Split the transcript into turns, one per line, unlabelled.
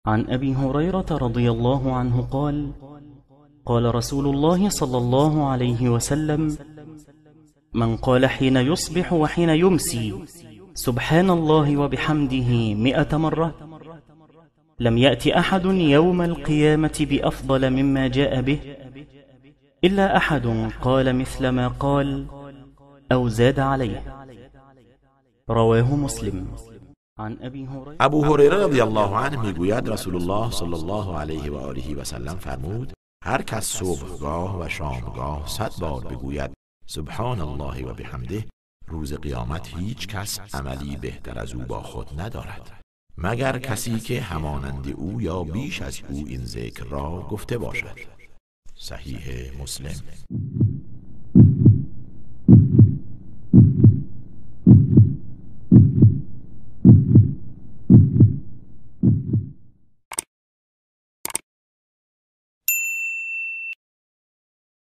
عن أبي هريرة رضي الله عنه قال: قال رسول الله صلى الله عليه وسلم: من قال حين يصبح وحين يمسي سبحان الله وبحمده 100 مرة لم يأت أحد يوم القيامة بأفضل مما جاء به إلا أحد قال مثل ما قال أو زاد عليه. رواه مسلم. عن أبي هريرة.
ابو هریره رضی الله عنه میگوید رسول الله صلی الله علیه و آله و سلم فرمود: هر کس صبحگاه و شامگاه 100 بار بگوید سبحان الله و بحمده، روز قیامت هیچ کس عملی بهتر از او با خود ندارد، مگر کسی که همانند او یا بیش از او این ذکر را گفته باشد. صحیح مسلم.